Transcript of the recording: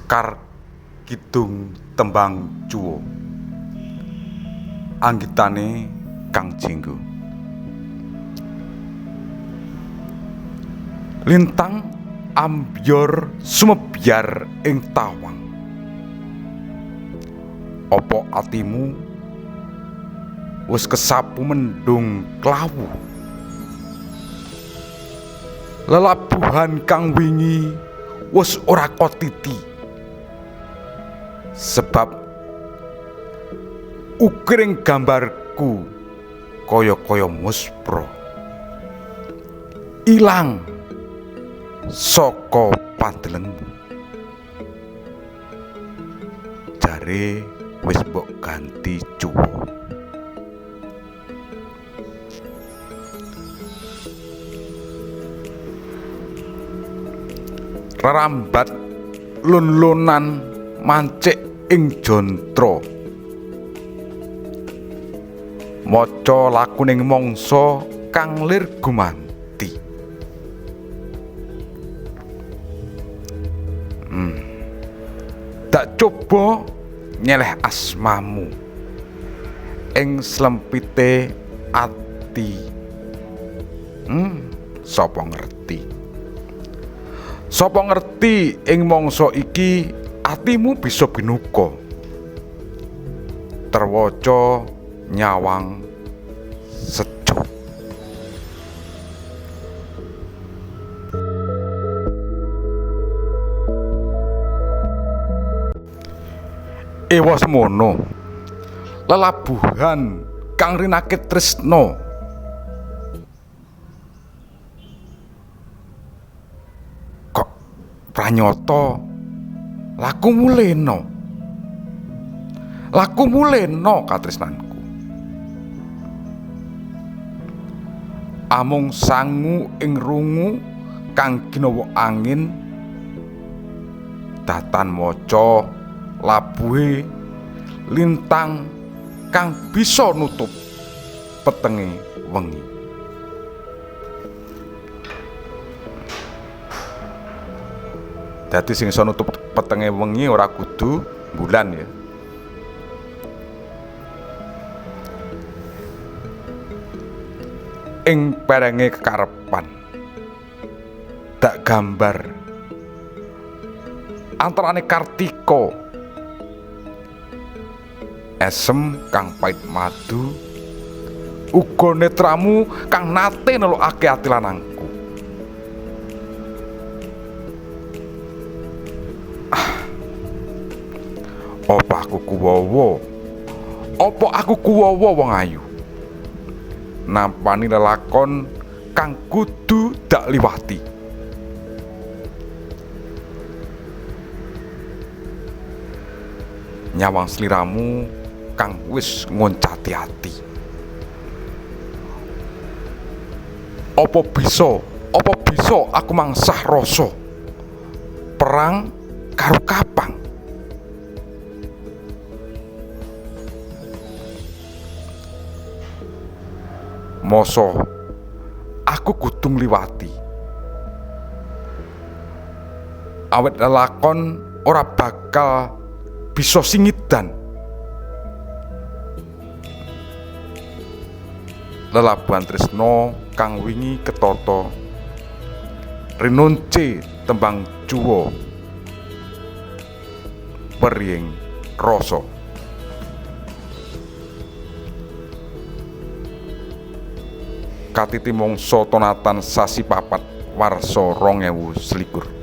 Sekar Kidung Tembang Cuwo anggitane Kang Jinggo. Lintang ambyor sumebyar ing tawang. Apa atimu wis kesapu mendung klawu? Lelabuhan kang wingi wis ora kotiti, sebab ukiring gambarku kaya-kaya muspra ilang saka pandelengmu. Jare wis mbok ganti cuwo. Rerambat lun-lunan mancik ing jontra, maca lakuning mangsa kang lir gumanti. Dak coba nyeleh asmamu ing slempite ati. Sapa ngerti? Sapa ngerti ing mangsa iki atimu bisa binuka, terwaca nyawang sejo. Ewa semono lelabuhan kang rinakit tresna kok pranyata lakumu lena, lakumu lena katresnanku. Amung sangu ing rungu kang ginawa angin, datan maca labuhe lintang kang bisa nutup petenge wengi. Dadi sing iso nutup petenge wengi ora kudu bulan ya. Ing perenge kekarepan dak gambar antarane Kartika esem kang pait madu, uga netramu kang nate nelokake ati lanangku. Apa aku kuwowo? Apa aku kuwowo wong ayu? Nampani lelakon kang kudu dak liwati. Nyawang sliramu kang wis ngoncati ati. Apa bisa aku mangsah rasa perang karo kapang? Masa aku kudu ngliwati, awit lelakon ora bakal bisa singidan. Lelabuhan tresna kang wingi ketata rinunce tembang cuwo periying rasa. Katiti mangsa tonatan sasi 4 warsa 2021.